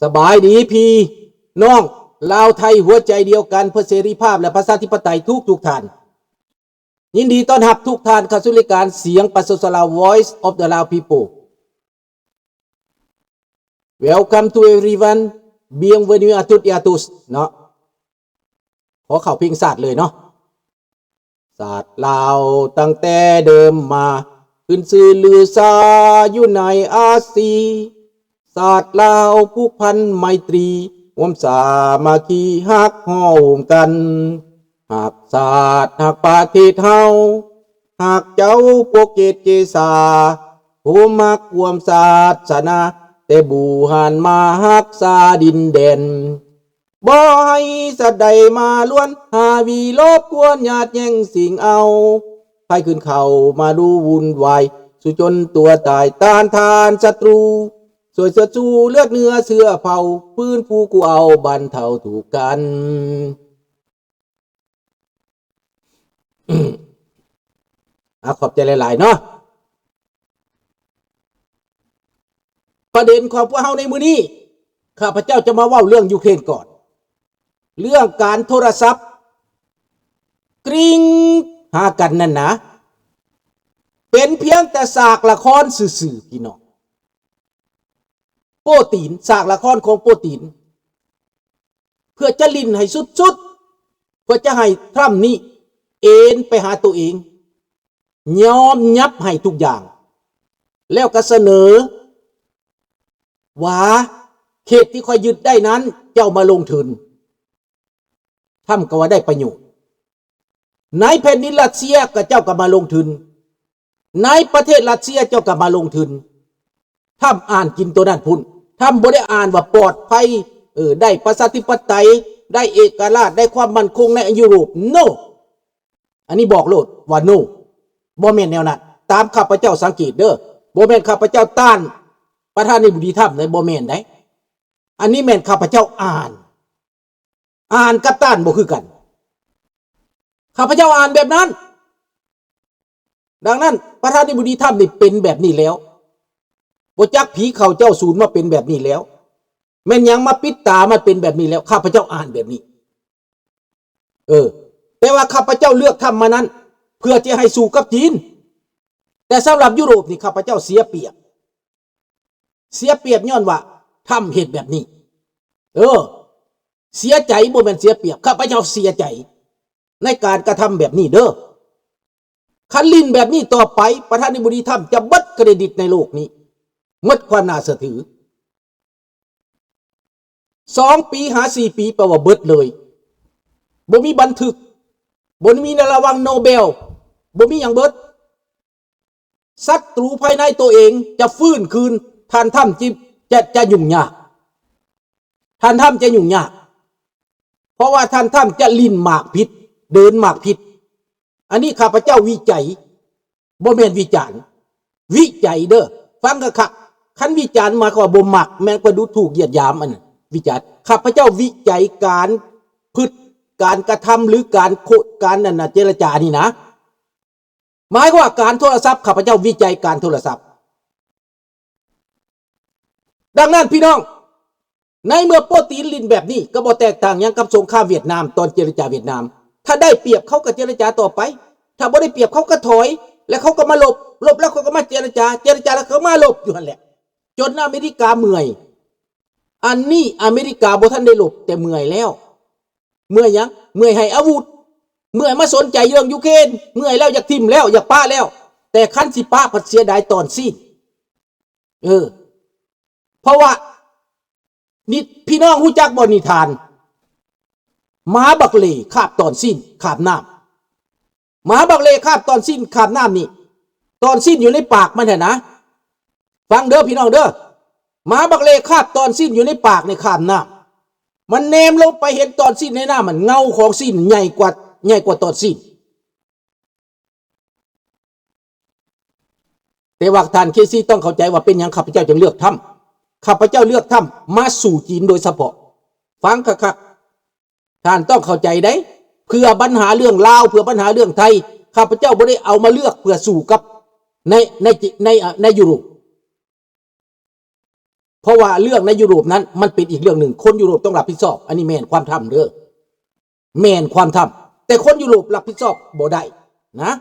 ສະບາຍດີພີ່ນ້ອງລາວໄທຫົວໃຈດຽວກັນ ເພື່ອເສລີພາບ ແລະ ປະຊາທິປະໄຕທຸກໆທ່ານ. ຍິນດີຕ້ອນຮັບທຸກທ່ານເຂົ້າສູ່ລາຍການສຽງປະຊາຊົນລາວ Voice of the Lao People. Welcome to everyone. Bienvenue à toutes et à tous ເນາະ. ຂໍເຂົ້າເພງຊາດເລີຍເນາະ. ຊາດລາວຕັ້ງແຕ່ເດີມມາ ຂຶ້ນຊື່ລືຊາຢູ່ໃນອາຊີ. ຊາດລາວຜູກພັນໄມຕີ ຮ່ວມສາມັກຄີຮັກຮ່ວມກັນ. ຮັກຊາດຮັກປະເທດເຮົາ ຮັກເຈົ້າພວກເກດເກສາ ຜູ້ມັກຮ່ວມສາສະໜາ ແຕ່ບູຮານມາຮັກສາດິນແດນ. ບໍ່ໃຫ້ສັດໃດມາລວນ ຫາວິລົບກວນຍາດແຍ່ງຊິງເອົາ. ໃຜຂຶ້ນເຂົ້າມາດູວຸ່ນວາຍ ສູ້ຈົນຕົວຕາຍ ຕ້ານທານສັດຕູ ຊ່ວຍເຊີດຊູເລືອດເນື້ອເຊື້ອເຜົ່າ ຟື້ນຟູກູ້ເອົາບັນເທົາທຸກກັນ. ອາ ຂອບໃຈຫຼາຍໆເນາະ. ປະເດັນຂອງພວກເຮົາໃນມື້ນີ້ ຂ້າພະເຈົ້າຈະມາເວົ້າເລື່ອງຢູເຄຣນກ່ອນ. ເລື່ອງການໂທລະສັບກຣິ້ງຫາກັນນັ້ນນະ ເປັນພຽງແຕ່ສາກລະຄອນຊື່ໆ ພີ່ນ້ອງ. ໂປຕີນ ສາກລະຄອນຂອງໂປຕີນ ເພື່ອຈະຫຼິ້ນໃຫ້ສຸດໆ ເພື່ອຈະໃຫ້ທຣຳນີ້ເອນໄປຫາໂຕເອງ ຍອມຫຍັບໃຫ້ທຸກຢ່າງ ແລ້ວກໍສະເໜີວ່າ ເຂດທີ່ຂ້ອຍຍຶດໄດ້ນັ້ນ ເຈົ້າມາລົງທຶນ. ທຣຳກໍວ່າໄດ້ປະໂຫຍດ. ໃນແຜ່ນດິນຣັດເຊຍກໍເຈົ້າກໍມາລົງທຶນ, ໃນປະເທດຣັດເຊຍເຈົ້າກໍມາລົງທຶນ. ທຣຳອ່ານກິນໂຕນັ້ນພຸ້ນ, ທຣຳບໍ່ໄດ້ອ່ານວ່າປອດໄພ, ເອີ, ໄດ້ປະຊາທິປະໄຕ, ໄດ້ເອກະລາດ, ໄດ້ຄວາມໝັ້ນຄົງໃນຢູໂຣບ. No! ອັນນີ້ບອກໂລດວ່າ No! ບໍ່ແມ່ນແນວນັ້ນ. ຕາມຂ້າພະເຈົ້າສັງເກດເດີ້, ບໍ່ແມ່ນຂ້າພະເຈົ້າຕ້ານປະທານາທິບໍດີທຣຳເດ້, ບໍ່ແມ່ນໃດ. ອັນນີ້ແມ່ນຂ້າພະເຈົ້າອ່ານ. ອ່ານກັບຕ້ານບໍ່ຄືກັນ. ຂ້າພະເຈົ້າອ່ານແບບນັ້ນ. ດັ່ງນັ້ນ ປະທານາທິບໍດີທຣຳນີ້ເປັນແບບນີ້ແລ້ວ. ບໍ່ຈັກຜີເຂົ້າເຈົ້າສູນມາເປັນແບບນີ້ແລ້ວ. ແມ່ນຫຍັງມາປິດຕາ ມັນເປັນແບບນີ້ແລ້ວ. ຂ້າພະເຈົ້າອ່ານແບບນີ້. ເອີ, ແຕ່ວ່າຂ້າພະເຈົ້າເລືອກທຳມານັ້ນ ເພື່ອຈະໃຫ້ສູ້ກັບຈີນ. ແຕ່ສຳລັບຢູໂຣບນີ້ ຂ້າພະເຈົ້າເສຍປຽບ. ເສຍປຽບຍ້ອນວ່າທຳເຮັດແບບນີ້. ເອີ, ເສຍໃຈ, ບໍ່ແມ່ນເສຍປຽບ. ຂ້າພະເຈົ້າເສຍໃຈໃນການກະທຳແບບນີ້ເດີ້. ຄັນຫຼິ້ນແບບນີ້ຕໍ່ໄປ, ປະທານາທິບໍດີທຣຳຈະເບິດເຄຣດິດໃນໂລກນີ້, ໝົດຄວາມໜ້າເຊື່ອຖື. ສອງປີຫາສີ່ປີ ແປວ່າເບິດເລີຍ. ບໍ່ມີບັນທຶກ, ບໍ່ມີໃນລາງວັນໂນເບວ, ບໍ່ມີຫຍັງເບິດ. ສັດຕູພາຍໃນໂຕເອງຈະຟື້ນຄືນ, ທ່ານທຣຳຈະ, ຈະ, ຈະຫຍຸ້ງຍາກ. ທ່ານທຣຳຈະຫຍຸ້ງຍາກ. ເພາະວ່າທ່ານທຣຳຈະຫຼິ້ນໝາກຜິດ, ເດີນໝາກຜິດ. ອັນນີ້ຂ້າພະເຈົ້າວິໄຈ, ບໍ່ແມ່ນວິຈານ. ວິໄຈເດີ້, ຟັງຄັກໆ. ຄັນວິຈານໝາຍຄວາມວ່າບໍ່ມັກ, ແມ່ນກວ່າດູຖູກຢຽດຢາມ, ອັນນັ້ນວິຈານ. ຂ້າພະເຈົ້າວິໄຈການພຶດ, ການກະທຳ ຫຼື ການໂຄ, ການ ອັນນ່າ ເຈລະຈານີ້ນະ. ໝາຍຄວາມວ່າການໂທລະສັບ, ຂ້າພະເຈົ້າວິໄຈການໂທລະສັບ. ດັ່ງນັ້ນ ພີ່ນ້ອງ, ໃນເມື່ອໂປຕີນຫຼິ້ນແບບນີ້ ກໍບໍ່ແຕກຕ່າງຫຍັງກັບສົງຄາມຫວຽດນາມ ຕອນເຈລະຈາຫວຽດນາມ. ຖ້າໄດ້ປຽບ ເຂົາກໍເຈລະຈາຕໍ່ໄປ, ຖ້າບໍ່ໄດ້ປຽບ ເຂົາກໍຖອຍ ແລ້ວເຂົາກໍມາລົບ, ລົບແລ້ວເຂົາກໍມາເຈລະຈາ, ເຈລະຈາແລ້ວເຂົາມາລົບຢູ່ຫັ້ນແຫຼະ ຈົນອາເມລິກາເມື່ອຍ. ອັນນີ້ອາເມລິກາບໍ່ທັນໄດ້ລົບ ແຕ່ເມື່ອຍແລ້ວ. ເມື່ອຍຫຍັງ? ເມື່ອຍໃຫ້ອາວຸດ, ເມື່ອຍມາສົນໃຈເລື່ອງຢູເຄຣນ, ເມື່ອຍແລ້ວ ຢາກຖິ້ມແລ້ວ, ຢາກປະແລ້ວ. ແຕ່ຄັນຊິປະ ພັດເສຍດາຍຕອນຊີ້ນ. ເອີ, ເພາະວ່າ ນີ້ ພີ່ນ້ອງຮູ້ຈັກບໍ່ນິທານ ໝາບັກເລ່ຄາບຕອນຊີ້ນຄາບນ້ຳ? ໝາບັກເລ່ຄາບຕອນຊີ້ນຄາບນ້ຳນີ້, ຕອນຊີ້ນຢູ່ໃນປາກມັນຫັ້ນນະ. ຟັງເດີ້ ພີ່ນ້ອງເດີ້, ໝາບັກເລ່ຄາບຕອນຊີ້ນຢູ່ໃນປາກໃນຄາບນ້ຳ. ມັນແນມລົງໄປເຫັນຕອນຊີ້ນໃນນ້ຳ, ມັນເງົາຂອງຊີ້ນໃຫຍ່ກວ່າ, ໃຫຍ່ກວ່າຕອນຊີ້ນ. ແຕ່ວ່າທ່ານເຄຊີຕ້ອງເຂົ້າໃຈວ່າເປັນຫຍັງຂ້າພະເຈົ້າຈຶ່ງເລືອກທຳ. ຂ້າພະເຈົ້າເລືອກທຳມາສູ້ຈີນໂດຍສະເພາະ. ຟັງຄັກໆ, ທ່ານຕ້ອງເຂົ້າໃຈໄດ໋. ເພື່ອບັນຫາເລື່ອງລາວ, ເພື່ອບັນຫາເລື່ອງໄທ, ຂ້າພະເຈົ້າບໍ່ໄດ້ເອົາມາເລືອກເພື່ອສູ້ກັບໃນ, ໃນ, ໃນ, ໃນຢູໂຣບ. ເພາະວ່າເລື່ອງໃນຢູໂຣບນັ້ນມັນເປັນອີກເລື່ອງໜຶ່ງ, ຄົນຢູໂຣບຕ້ອງຮັບຜິດຊອບ, ອັນນີ້ແມ່ນຄວາມທຳເດີ້, ແມ່ນຄວາມທຳ, ແຕ່ຄົນຢູໂຣບຮັບຜິດຊອບບໍ່ໄດ້ນະ,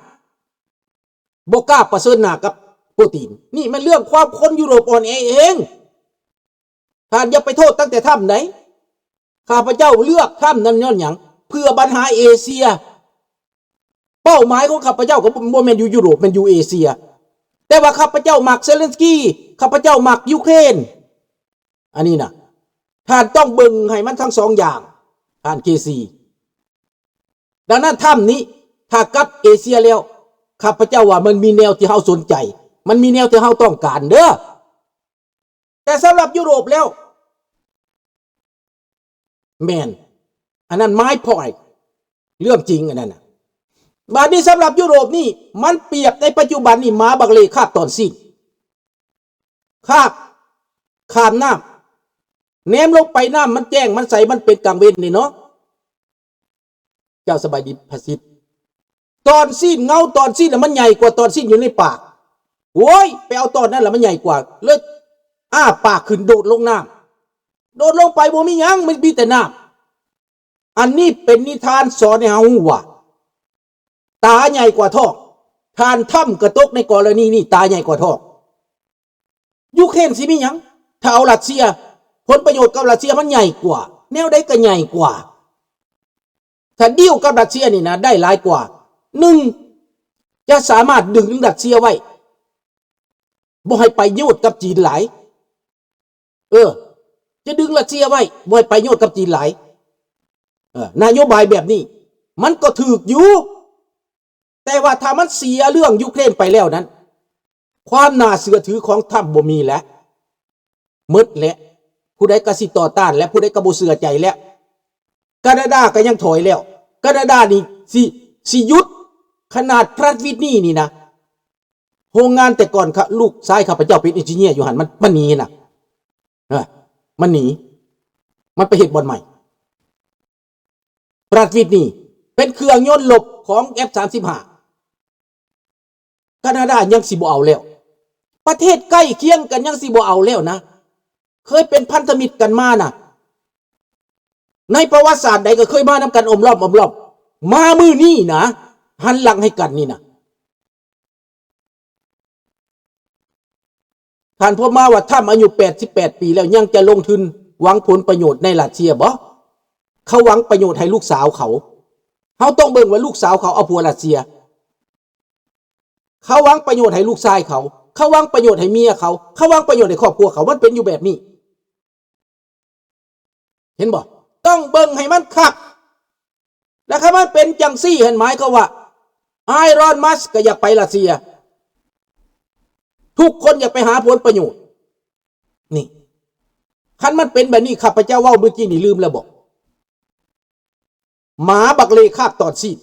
ບໍ່ກ້າປະເຊີນໜ້າກັບປູຕິນ. ນີ້ແມ່ນເລື່ອງຄວາມຄົນຢູໂຣບອ່ອນແອເອງ. ທ່ານຢ່າໄປໂທດຕັ້ງແຕ່ທຳໃດ. ຂ້າພະເຈົ້າເລືອກທຳນັ້ນຍ້ອນຫຍັງ? ເພື່ອບັນຫາເອເຊຍ. ເປົ້າໝາຍຂອງຂ້າພະເຈົ້າກໍບໍ່ ບໍ່ແມ່ນຢູ່ຢູໂຣບ, ແມ່ນຢູ່ເອເຊຍ. ແຕ່ວ່າຂ້າພະເຈົ້າມັກເຊເລັນສກີ, ຂ້າພະເຈົ້າມັກຢູເຄຣນ. ອັນນີ້ນະ ທ່ານຕ້ອງເບິ່ງໃຫ້ມັນທັງສອງຢ່າງ, ທ່ານເຄຊີ. ດັ່ງນັ້ນ ທຳນີ້ ຖ້າກັບເອເຊຍແລ້ວ, ຂ້າພະເຈົ້າວ່າມັນມີແນວທີ່ເຮົາສົນໃຈ, ມັນມີແນວທີ່ເຮົາຕ້ອງການເດີ້. ແຕ່ສຳລັບຢູໂຣບແລ້ວ ແມ່ນ ອັນນັ້ນ my point ເລື່ອງຈິງອັນນັ້ນນະ. ບາດນີ້ສຳລັບຢູໂຣບນີ້ ມັນປຽບໃນປັດຈຸບັນນີ້ ໝາບັກເລຄາບຕອນຊີ້ນ, ຄາບຂ້າມນ້ຳ, ແນມລົງໄປນ້ຳມັນແຈ້ງ ມັນໃສ ມັນເປັນກາງເວັນນີ້ເນາະ. ເຈົ້າສະບາຍດີພະສິດ. ຕອນຊີ້ນ ເງົາຕອນຊີ້ນນະ ມັນໃຫຍ່ກວ່າຕອນຊີ້ນຢູ່ໃນປາກ. ໂອ້ຍ ໄປເອົາຕອນນັ້ນລະ ມັນໃຫຍ່ກວ່າ, ເລີຍອ້າປາກຂຶ້ນໂດດລົງນ້ຳ. ໂດດລົງໄປບໍ່ມີຫຍັງ, ມັນມີແຕ່ນ້ຳ. ອັນນີ້ເປັນນິທານສອນໃຫ້ເຮົາຮູ້ວ່າ ຕາໃຫຍ່ກວ່າທ້ອງ. ທ່ານທຳກະຕົກໃນກໍລະນີນີ້ ຕາໃຫຍ່ກວ່າທ້ອງ. ຢູເຄຣນຊິມີຫຍັງ ຖ້າເອົາຣັດເຊຍ? ຜົນປະໂຫຍດກັບຣັດເຊຍມັນໃຫຍ່ກວ່າ, ແນວໃດກໍໃຫຍ່ກວ່າ. ຖ້າດີວກັບຣັດເຊຍນີ້ນະ ໄດ້ຫຼາຍກວ່າ. ໜຶ່ງ ຈະສາມາດດຶງຣັດເຊຍໄວ້ ບໍ່ໃຫ້ໄປໂຍດກັບຈີນຫຼາຍ. ເອີ ຈະດຶງຣັດເຊຍໄວ້ ບໍ່ໃຫ້ໄປໂຍດກັບຈີນຫຼາຍ. ເອີ ນະໂຍບາຍແບບນີ້ ມັນກໍຖືກຢູ່. ແຕ່ວ່າຖ້າມັນເສຍເລື່ອງຢູເຄຣນໄປແລ້ວນັ້ນ ຄວາມໜ້າເຊື່ອຖືຂອງທຳບໍ່ມີແລ້ວ, ໝົດແລ້ວ. ຜູ້ໃດກໍຊິຕໍ່ຕ້ານແລ້ວ, ຜູ້ໃດກໍບໍ່ເຊື່ອໃຈແລ້ວ. ການາດາກໍຍັງຖອຍແລ້ວ. ການາດານີ້ຊິ ຊິຢຸດ. ຂະໜາດປຣາດວິດນີນີ້ນະ, ໂຮງງານແຕ່ກ່ອນ ຂະ ລູກຊາຍຂ້າພະເຈົ້າເປັນເອນຈິເນຍຢູ່ຫັ້ນ, ມັນ ມັນໜີນະ. ເອີ ມັນໜີ, ມັນໄປເຮັດບ່ອນໃໝ່. ປຣາດວິດນີ ເປັນເຄື່ອງຍົນລົບຂອງເອັຟສາມສິບຫ້າ. ການາດາຍັງຊິບໍ່ເອົາແລ້ວ, ປະເທດໃກ້ຄຽງກັນຍັງຊິບໍ່ເອົາແລ້ວນະ. ເຄີຍເປັນພັນທະມິດກັນມານະ, ໃນປະຫວັດສາດໃດກໍເຄີຍມານຳກັນອ້ອມລ້ອມ ອ້ອມລ້ອມ. ມາມື້ນີ້ນະ ຫັນຫຼັງໃຫ້ກັນນີ້ນະ. ທ່ານພົມມາວ່າ ທຳອາຍຸແປດສິບແປດປີແລ້ວ ຍັງຈະລົງທຶນຫວັງຜົນປະໂຫຍດໃນຣັດເຊຍບໍ? ເຂົາຫວັງປະໂຫຍດໃຫ້ລູກສາວເຂົາ. ເຮົາຕ້ອງເບິ່ງວ່າລູກສາວເຂົາເອົາຜົວຣັດເຊຍ. ເຂົາຫວັງປະໂຫຍດໃຫ້ລູກຊາຍເຂົາ, ເຂົາຫວັງປະໂຫຍດໃຫ້ເມຍເຂົາ, ເຂົາຫວັງປະໂຫຍດໃຫ້ຄອບຄົວເຂົາ. ມັນເປັນຢູ່ແບບນີ້. ເຫັນບໍ່? ຕ້ອງເບິ່ງໃຫ້ມັນຄັກ. ແລ້ວຄັນມັນເປັນຈັ່ງຊີ້ ຫັ້ນໝາຍຄວາມວ່າ ອີລອນ ມັສ ກໍຢາກໄປຣັດເຊຍ. ທຸກຄົນຢາກໄປຫາຜົນປະໂຫຍດ. ນີ້ ຄັນມັນເປັນແບບນີ້ ຂ້າພະເຈົ້າເວົ້າມື້ກີ້ນີ້ ລືມແລ້ວບໍ? ໝາບັກເລຄາບຕອນຊີ້ນ.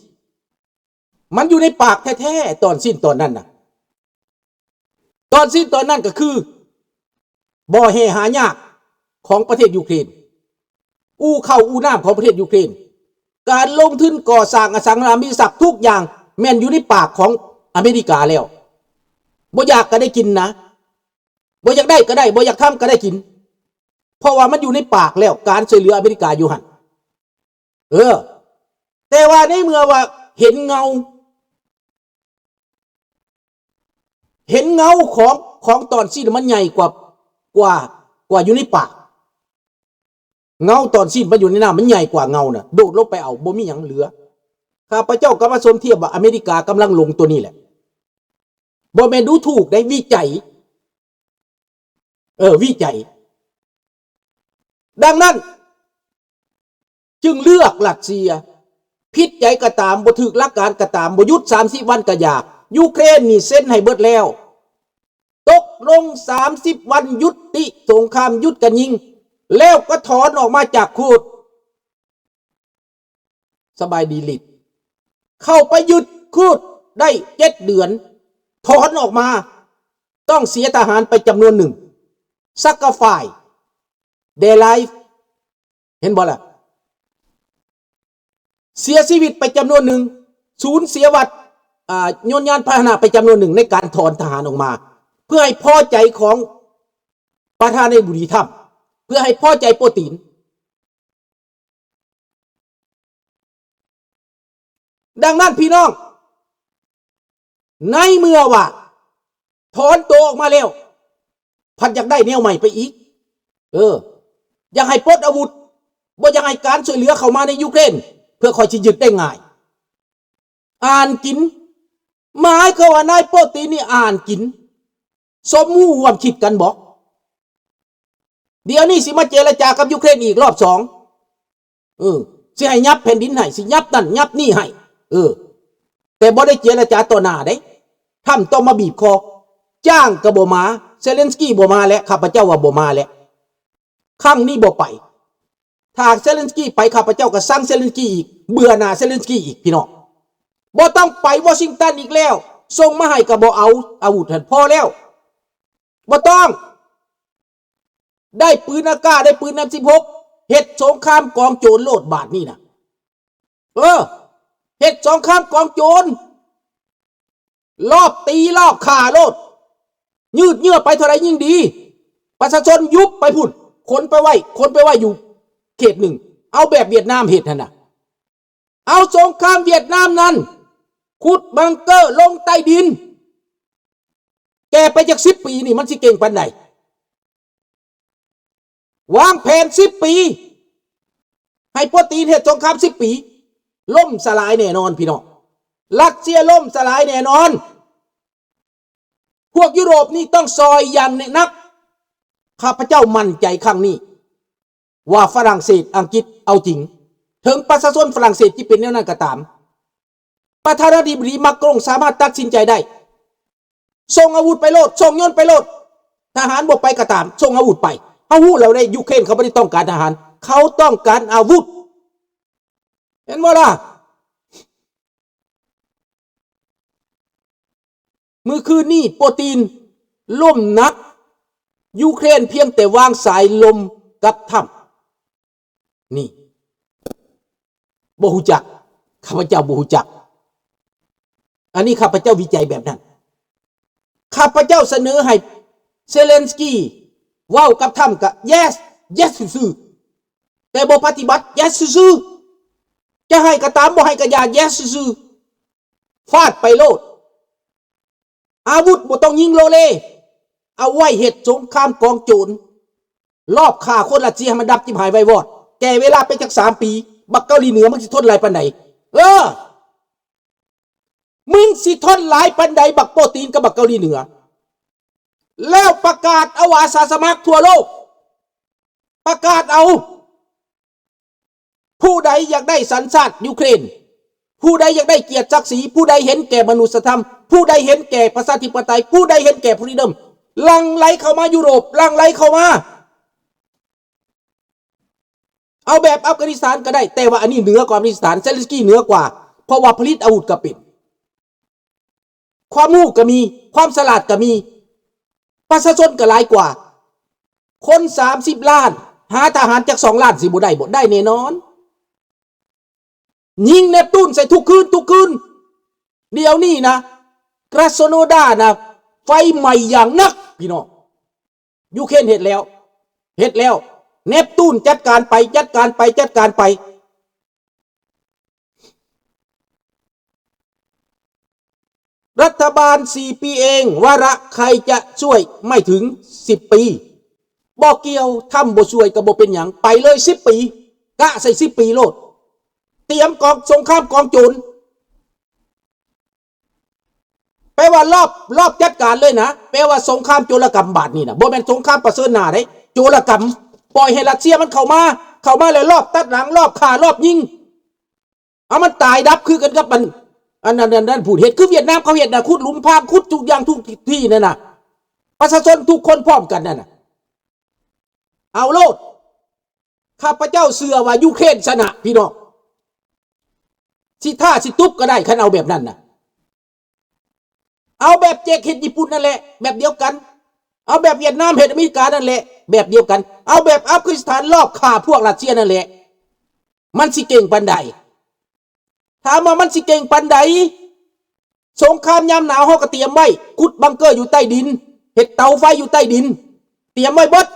ມັນຢູ່ໃນປາກແທ້ໆ ຕອນຊີ້ນຕອນນັ້ນນະ. ຕອນຊີ້ນຕອນນັ້ນກໍຄື ບໍ່ແຮ່ຫາຍາກຂອງປະເທດຢູເຄຣນ, ອູ່ເຂົ້າອູ່ນ້ຳຂອງປະເທດຢູເຄຣນ, ການລົງທຶນກໍ່ສ້າງອະສັງຫາລິມະຊັບທຸກຢ່າງແມ່ນຢູ່ໃນປາກຂອງອາເມລິກາແລ້ວ. ບໍ່ຢາກກໍໄດ້ກິນນະ, ບໍ່ຢາກໄດ້ກໍໄດ້, ບໍ່ຢາກທຳກໍໄດ້ກິນ, ເພາະວ່າມັນຢູ່ໃນປາກແລ້ວ, ການຊ່ວຍເຫຼືອອາເມລິກາຢູ່ຫັ້ນ. ເອີ ແຕ່ວ່າໃນເມື່ອວ່າເຫັນເງົາ, ເຫັນເງົາຂອງ, ຂອງຕອນຊີ້ນມັນໃຫຍ່ກວ່າ, ກວ່າ, ກວ່າຢູ່ໃນປາກ. ເງົາຕອນຊີ້ນມັນຢູ່ໃນນ້ຳ ມັນໃຫຍ່ກວ່າເງົານະ, ໂດດລົງໄປເອົາ ບໍ່ມີຫຍັງເຫຼືອ. ຂ້າພະເຈົ້າກໍມາສົມທຽບວ່າອາເມລິກາກຳລັງຫຼົງຕົວນີ້ແຫຼະ. ບໍ່ແມ່ນດູຖູກໃດ໋, ວິໄຈ. ເອີ ວິໄຈ. ດັ່ງນັ້ນ ຈຶ່ງເລືອກຣັດເຊຍ. ຜິດໃຈກໍຕາມ, ບໍ່ຖືກຫຼັກການກໍຕາມ, ບໍ່ຢຸດສາມສິບວັນກໍຢ່າ. ຢູເຄຣນນີ້ເຊັນໃຫ້ເບິດແລ້ວ. ຕົກລົງສາມສິບວັນ ຍຸຕິສົງຄາມ, ຢຸດການຍິງ, ແລ້ວກໍຖອນອອກມາຈາກຄູດ. ສະບາຍດີລິດ ເຂົ້າໄປຍຶດຄູດໄດ້ເຈັດເດືອນ, ຖອນອອກມາ ຕ້ອງເສຍທະຫານໄປຈຳນວນໜຶ່ງ, sacrifice their life. ເຫັນບໍ່ລະ? ເສຍຊີວິດໄປຈຳນວນໜຶ່ງ, ສູນເສຍວັດ, ອາ, ຍົນຍານພາຫະນະໄປຈຳນວນໜຶ່ງ ໃນການຖອນທະຫານອອກມາ ເພື່ອໃຫ້ພໍໃຈຂອງ ປະທານາທິບໍດີທຣຳ ເພື່ອໃຫ້ພໍໃຈໂປຕີນ. ດັ່ງນັ້ນພີ່ນ້ອງ ໃນເມື່ອວ່າຖອນໂຕອອກມາແລ້ວ ພັດຢາກໄດ້ແນວໃໝ່ໄປອີກ. ເອີ ຢາກໃຫ້ປົດອາວຸດ, ບໍ່ຢາກໃຫ້ການຊ່ວຍເຫຼືອເຂົ້າມາໃນຢູເຄຣນ ເພື່ອຂ້ອຍຊິຍຶດໄດ້ງ່າຍ. ອ່ານກິນ ໝາຍຄວາມວ່ານາຍໂປຕີນນີ້ອ່ານກິນ ສົມຮູ້ຮ່ວມຄິດກັນບໍ? ດຽວນີ້ຊິມາເຈລະຈາກັບຢູເຄຣນອີກລອບສອງ. ເອີ ຊິໃຫ້ຫຍັບແຜ່ນດິນໃຫ້ ຊິຫຍັບນັ້ນຫຍັບນີ້ໃຫ້. ເອີ ແຕ່ບໍ່ໄດ້ເຈລະຈາຕໍ່ໜ້າເດ້. ທຣຳຕ້ອງມາບີບຄໍ. ຈ້າງກໍບໍ່ມາ, ເຊເລັນສກີບໍ່ມາແລ້ວ, ຂ້າພະເຈົ້າວ່າບໍ່ມາແລ້ວ. ຄັ້ງນີ້ບໍ່ໄປ. ຖ້າເຊເລັນສກີໄປ ຂ້າພະເຈົ້າກໍຊັງເຊເລັນສກີອີກ, ເບື່ອໜ່າເຊເລັນສກີອີກ ພີ່ນ້ອງ. ບໍ່ຕ້ອງໄປວໍຊິງຕັນອີກແລ້ວ. ສົ່ງມາໃຫ້ກໍບໍ່ເອົາ, ອາວຸດຫັ້ນພໍແລ້ວ. ບໍ່ຕ້ອງ. ໄດ້ປືນອາກາດ, ໄດ້ປືນເອັມສິບຫົກ, ເຮັດສົງຄາມກອງໂຈນໂລດບາດນີ້ນະ. ເອີ ເຮັດສົງຄາມກອງໂຈນ. ລອບຕີລອບຂ້າໂລດ. ຍືດເຍື້ອໄປເທົ່າໃດຍິ່ງດີ. ປະຊາຊົນຍຸບໄປພຸ້ນ, ຂົນໄປໄວ້, ຂົນໄປໄວ້ຢູ່ເຂດໜຶ່ງ. ເອົາແບບຫວຽດນາມເຮັດຫັ້ນນະ. ເອົາສົງຄາມຫວຽດນາມນັ້ນ, ຂຸດບັງເກີລົງໃຕ້ດິນ. ແກ່ໄປຈັກສິບປີນີ້ ມັນຊິເກັ່ງປານໃດ? ວາງແຜນສິບປີ, ໃຫ້ໂປຕີນເຮັດສົງຄາມສິບປີ, ລົ້ມສະຫຼາຍແນ່ນອນ ພີ່ນ້ອງ. ຣັດເຊຍລົ້ມສະຫຼາຍແນ່ນອນ. ພວກຢູໂຣບນີ້ຕ້ອງຊ່ອຍຢ່າງໜັກ. ຂ້າພະເຈົ້າໝັ້ນໃຈຄັ້ງນີ້ວ່າຝຣັ່ງເສດ, ອັງກິດເອົາຈິງ. ເຖິງປະຊາຊົນຝຣັ່ງເສດຈະເປັນແນວນັ້ນກໍຕາມ, ປະທານາທິບໍດີມາກຣົງສາມາດຕັດສິນໃຈໄດ້. ສົ່ງອາວຸດໄປໂລດ, ສົ່ງຍົນໄປໂລດ. ທະຫານບໍ່ໄປກໍຕາມ, ສົ່ງອາວຸດໄປ. ເຮົາຮູ້ແລ້ວເດ້, ຢູເຄຣນເຂົາບໍ່ໄດ້ຕ້ອງການທະຫານ, ເຂົາຕ້ອງການອາວຸດ. ເຫັນບໍ່ລະ? ມື້ຄືນນີ້ໂປຕີນລົ້ມໜັກ, ຢູເຄຣນພຽງແຕ່ວາງສາຍລົມກັບທຳ. ນີ້ ບໍ່ຮູ້ຈັກ, ຂ້າພະເຈົ້າບໍ່ຮູ້ຈັກ. ອັນນີ້ຂ້າພະເຈົ້າວິໄຈແບບນັ້ນ. ຂ້າພະເຈົ້າສະເໜີໃຫ້ເຊເລັນສກີເວົ້າກັບທຳກະ yes yes ຊື່ໆ ແຕ່ບໍ່ປະຕິບັດ yes ຊື່ໆ. ຈະໃຫ້ກໍຕາມ, ບໍ່ໃຫ້ກໍຢ່າ yes ຊື່ໆ. ຟາດໄປໂລດ. ອາວຸດບໍ່ຕ້ອງຍິງໂລເລ, ເອົາໄວ້ເຮັດສົງຄາມກອງໂຈນ, ລອບຂ້າຄົນຣັດເຊຍໃຫ້ມັນດັບຈິບຫາຍໄວວອດ. ແກ່ເວລາໄປຈັກສາມປີ, ບັກເກົາຫຼີເໜືອ ມຶງຊິທົນຫຼາຍປານໃດ? ເອີ ມຶງຊິທົນຫຼາຍປານໃດ ບັກໂປຕີນກັບບັກເກົາຫຼີເໜືອ? ແລ້ວປະກາດເອົາອາສາສະໝັກທົ່ວໂລກ, ປະກາດເອົາ. ຜູ້ໃດຢາກໄດ້ສັນຊາດຢູເຄຣນ, ຜູ້ໃດຢາກໄດ້ກຽດສັກສີ, ຜູ້ໃດເຫັນແກ່ມະນຸດສະທຳ, ຜູ້ໃດເຫັນແກ່ປະຊາທິປະໄຕ, ຜູ້ໃດເຫັນແກ່ freedom, ຫຼັ່ງໄຫຼເຂົ້າມາຢູໂຣບ, ຫຼັ່ງໄຫຼເຂົ້າມາ. ເອົາແບບອັຟການິສຖານກໍໄດ້, ແຕ່ວ່າອັນນີ້ເໜືອກວ່າອັຟການິສຖານ, ເຊເລັນສກີເໜືອກວ່າ, ເພາະວ່າຜະລິດອາວຸດກໍເປັນ. ຄວາມຮູ້ກໍມີ, ຄວາມສະຫຼາດກໍມີ, ປະຊາຊົນກໍຫຼາຍກວ່າ. ຄົນສາມສິບລ້ານ ຫາທະຫານຈັກສອງລ້ານຊິບໍ່ໄດ້ບໍ່? ໄດ້ແນ່ນອນ. ຍິງເນບຕູນໃສ່ທຸກຄືນ, ທຸກຄືນ. ດຽວນີ້ນະ ກຣາສໂນດານະ ໄຟໄໝ້ຢ່າງໜັກ ພີ່ນ້ອງ. ຢູເຄຣນເຮັດແລ້ວ, ເຮັດແລ້ວ. ເນບຕູນຈັດການໄປ, ຈັດການໄປ, ຈັດການໄປ. ລັດຖະບານສີ່ປີເອງ, ວາລະໃຄຈະຊ່ວຍໄມ່ເຖິງສິບປີ. ບໍ່ກ່ຽວ, ທຳບໍ່ຊ່ວຍກໍບໍ່ເປັນຫຍັງ, ໄປເລີຍສິບປີ, ກະໃສ່ສິບປີໂລດ. ຕຽມກອງສົງຄາມກອງໂຈນ. ແປວ່າລອບ, ລອບຈັດການເລີຍນະ, ແປວ່າສົງຄາມໂຈລະກຳບາດນີ້ນະ, ບໍ່ແມ່ນສົງຄາມປະເຊີນໜ້າເດ້, ໂຈລະກຳ. ປ່ອຍໃຫ້ຣັດເຊຍມັນເຂົ້າມາ, ເຂົ້າມາແລ້ວລອບຕັດຫຼັງ, ລອບຂ້າ, ລອບຍິງ, ເອົາມັນຕາຍດັບຄືກັນກັບອັນ, ອັນນັ້ນ, ອັນນັ້ນ, ອັນນັ້ນ, ຜູ້ເຮັດຄືຫວຽດນາມເຂົາເຮັດນະ, ຂຸດຫຼຸມພາງ, ຂຸດທຸກຢ່າງທຸກທີ່ນັ້ນນະ, ປະຊາຊົນທຸກຄົນພ້ອມກັນນັ້ນນະ. ເອົາໂລດ. ຂ້າພະເຈົ້າເຊື່ອວ່າຢູເຄຣນຊະນະ ພີ່ນ້ອງ. ຊິທ້າຊິຕຸບກໍໄດ້ ຄັນເອົາແບບນັ້ນນະ. ເອົາແບບເຈັກເຮັດຍີ່ປຸ່ນນັ້ນແຫຼະ ແບບດຽວກັນ. ເອົາແບບຫວຽດນາມເຮັດອາເມລິການັ້ນແຫຼະ ແບບດຽວກັນ. ເອົາແບບອັຟການິສຖານລອບຂ້າພວກຣັດເຊຍນັ້ນແຫຼະ. ມັນຊິເກັ່ງປານໃດ? ຖາມວ່າມັນຊິເກັ່ງປານໃດ? ສົງຄາມຍາມໜາວເຮົາກໍຕຽມໄວ້, ຂຸດບັງເກີຢູ່ໃຕ້ດິນ, ເຮັດເຕົາໄຟຢູ່ໃຕ້ດິນ, ຕຽມໄວ້ເບິດ